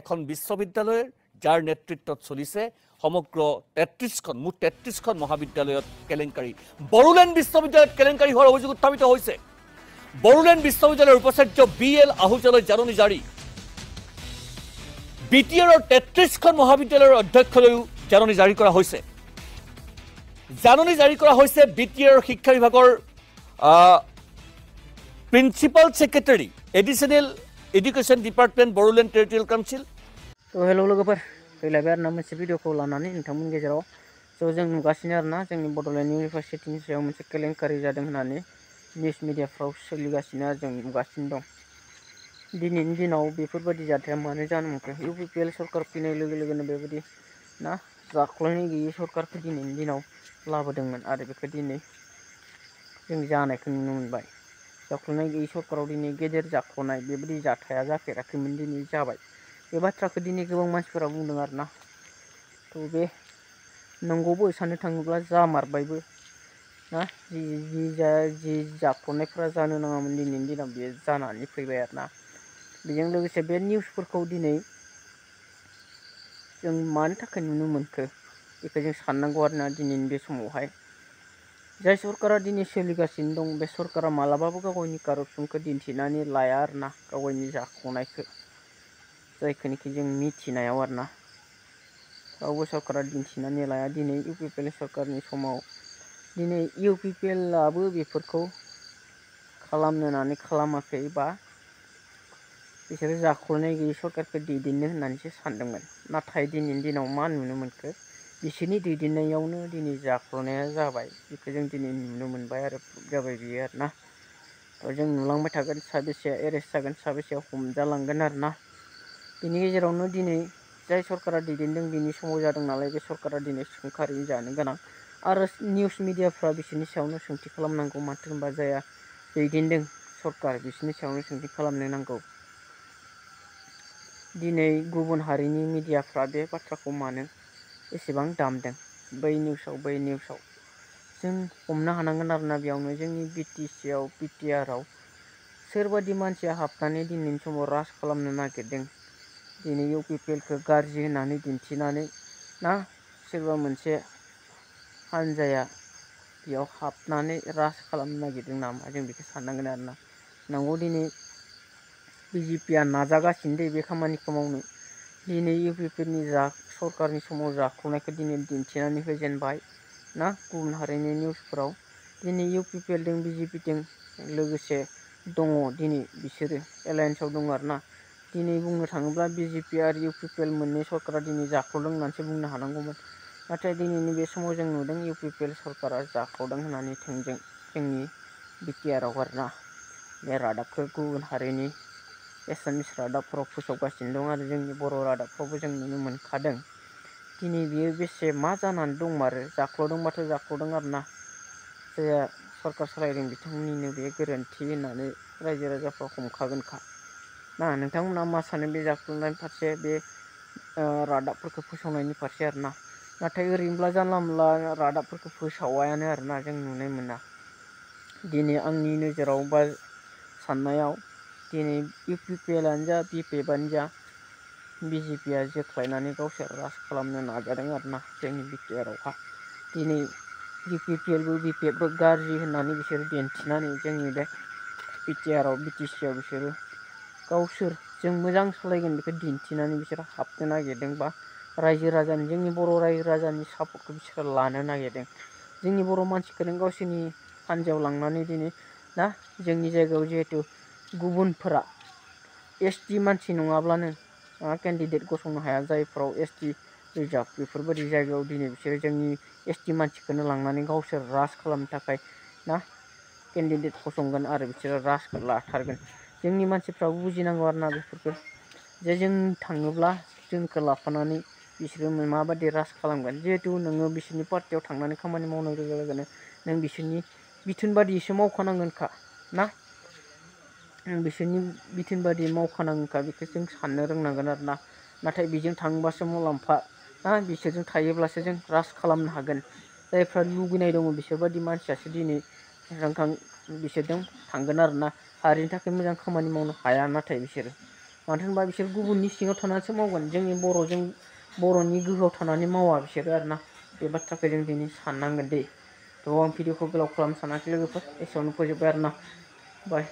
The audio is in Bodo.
এখন বিশ্ববিদ্যালয়ৰ যাৰ নেতৃত্বত চলিছে সমগ্ৰ 33খন মুঠ 33খন মহাবিদ্যালয়ত কেলেংকাৰী বড়োলেণ্ড বিশ্ববিদ্যালয়ত কেলেংকাৰী হোৱাৰ অভিযোগ উত্থাপিত হৈছে বড়োলেণ্ড বিশ্ববিদ্যালয়ৰ উপাচাৰ্য BL আহুজালৈ জাননী জাৰি BTRৰ 33খন মহাবিদ্যালয়ৰ অধ্যক্ষলৈও জাননী জাৰি কৰা হৈছে BTRৰ শিক্ষা বিভাগৰ principal secretary এডিশনেল education department बड़ोलेण्ड टेरिटरियल council तो हेलो लोगोफोर फैलायबाय आरोना मोनसे भिडिअखौ लानानै नोंथांमोननि गेजेराव जों नुगासिनो आरोना जोंनि बड'लेण्ड इउनिभारसिटिनि सायाव मोनसे केलेंकारि जादों होननानै निउस मिडियाफ्राव सोलिगासिनो जों नुगासिनो दं दिनैनि दिनाव बेफोरबायदि जाथाया मानो जानो मोनखो UPPL सरकार फैनाय लोगो लोगोनो बेबायदि ना जाख्ल'नाय गैयै सरकारखौ दिनैनि दिनाव लाबोदोंमोन आरो बेखौ दिनै जों जानायखौ नुनो मोनबाय जाख्ल'नाय गैयै सरकाराव दिनै गेदेर जाख्ल'नाय बेबायदि जाथाया जाफेराखैमोन दिनै जाबाय बे बाथ्राखौ दिनै गोबां मानसिफोरा बुंदों आरोना थ' बे नंगौबो साननो थाङोब्ला जामारबायबो ना जि जाख्ल'नायफोरा जानो नाङामोन दिनैनि दिनाव बेयो जानानै फैबाय आरोना बेजों लोगोसे बे निउसफोरखौ दिनै जों मानि थाखाय नुनो मोनखो बेखौ जों साननांगौ आरोना दिनैनि बे समावहाय जाय सरकारा दिनै सोलिगासिनो दं बे सरकारा मालाबाबो गावनि कारापसनखौ दिन्थिनानै लाया आरोना गावनि जाख्ल'नायखौ जायखौनोखि जों मिथिनायाव आरोना रावबो सरकारा दिन्थिनानै लाया दिनै UPPL सरकारनि समाव दिनै UPPLआबो बेफोरखौ खालामनो होननानै खालामाखै बा बिसोरो जाख्ल'नाय गैयै सरकारखौ दैदेननो होननानैसो सानदोंमोन नाथाय दिनैनि दिनाव मा नुनो मोनखो बिसोरनि दैदेननायावनो दिनै जाख्ल'नाया जाबाय बेखौ जों दिनै नुनो मोनबाय आरो प्रुफ जाबाय बियो आरोना थ' जों नुलांबाय थागोन साबेसेया एरेस्ट जागोन साबेसेया हमजालांगोन आरोना बिनि गेजेरावनो दिनै जाय सरकारा दैदेनदों बिनि समाव जादों नालाय बे सरकारा दिनै सोंखारि जानो गोनां आरो निउस मिडियाफ्रा बिसोरनि सायावनो सोंथि खालामनांगौ माथो होनबा जाया दैदेनदों सरकार बिसोरनि सायावनो सोंथि खालामनो नांगौ दिनै गुबुन हारिनि मिडियाफ्रा बे बाथ्राखौ मानो एसेबां दामदों बै निउसाव जों हमनो हानांगोन आरोना बेयावनो जोंनि BTCआव BTRआव सोरबादि मानसिया हाबनानै दिनैनि समाव राज खालामनो नागिरदों दिनै UPPLखौ गाज्रि होननानै दिन्थिनानै ना सोरबा मोनसे हानजाया बेयाव हाबनानै राज खालामनो नागिरदों नामा जों बेखौ साननांगोन आरोना नंगौ दिनै BJPआ नाजागासिनो दे बे खामानिखौ मावनो दिनै UPPLनि सरकारनि समाव जाख्ल'नायखौ दिनै दिन्थिनानै होजेनबाय ना गुबुन हारिनि निउसफोराव दिनै UPPLजों BJPजों लोगोसे दङ दिनै बिसोरो एलायेन्सआव दङ आरोना दिनै बुंनो थाङोब्ला BJP आरो UPPL मोननै सरकारा दिनै जाख्ल'दों होननानैसो बुंनो हानांगौमोन नाथाय दिनैनि बे समाव जों नुदों UPPL सरकारा जाख्ल'दों होननानै थोंजों जोंनि BTRआव आरोना बे रादाबखौ गुबुन हारिनि एसामिस रादाबफोराव फोसावगासिनो दं आरो जोंनि बर' रादाबफ्रावबो जों नुनो मोनखादों दिनै बियो बेसे मा जानानै दंमारो जाख्ल'दोंबाथ' जाख्ल'दों आरोना जायहा सरकार सालायदों बिथांमोननिनो बे गोरोन्थि होननानै रायजो राजाफ्रा हमखागोनखा ना नोंथांमोना मा सानो बे जाख्ल'नायनि फारसे बे रादाबफोरखौ फोसावनायनि फारसे आरोना नाथाय ओरैनोब्ला जानला मोनला रादाबफोरखौ फोसावायानो आरोना जों नुनाय मोना दिनै आंनि नोजोराव बा साननायाव दिनै UPPLआनो जा BPFआनो जा BJPआ जोख्लायनानै गावसोर राज खालामनो नाजादों आरोना जोंनि BTRआवहा दिनै UPPLबो BPFबो गाज्रि होननानै बिसोरो दिन्थिनानै जोंनि बे BTRआव BTCआव बिसोरो गावसोर जों मोजां सालायगोन बेखौ दिन्थिनानै बिसोरो हाबनो नागिरदों बा रायजो राजानि जोंनि बर' रायजो राजानि सापर्टखौ बिसोरो लानो नागिरदों जोंनि बर' मानसिखौनो गावसोरनि हान्जायाव लांनानै दिनै ना जोंनि जायगायाव जिहेथु गुबुनफोरा ST मानसि नङाब्लानो केन्डिडेट गसंनो हाया जायफोराव ST रिजार्भ बेफोरबायदि जायगायाव दिनै बिसोरो जोंनि ST मानसिखौनो लांनानै गावसोर राज खालामनो थाखाय ना केन्डिडेट गसंगोन आरो बिसोरो राजखौ लाथारगोन जोंनि मानसिफ्राबो बुजिनांगौ आरोना बेफोरखौ जे जों थाङोब्ला जोंखौ लाफानानै बिसोरो माबायदि राज खालामगोन जिहेथु नोङो बिसोरनि पार्टियाव थांनानै खामानि मावनाय लोगो लोगोनो नों बिसोरनि बिथोन बादिसो मावखानांगोनखा ना बिसोरनि बिथोन बादि मावखानांगोनखा बेखौ जों साननो रोंनांगोन आरोना नाथाय बेजों थांबासो मुलाम्फा ना बिसोरजों थायोब्लासो जों राज खालामनो हागोन जायफ्रा लुगैनाय दङ बिसोरबादि मानसियासो दिनै बिसोरजों थांगोन आरोना हारिनि थाखाय मोजां खामानि मावनो हाया नाथाय बिसोरो मानो होनबा बिसोर गुबुननि सिङाव थानानैसो मावगोन जोंनि बर'नि गोहोआव थानानै मावा बिसोरो आरोना बे बाथ्राखौ जों दिनै साननांगोन दे थ' आं भिडिअखौ गोलाव खालामनो सानाखै लोगोफोर एसेयावनो फोजोब्बाय आरोना बाय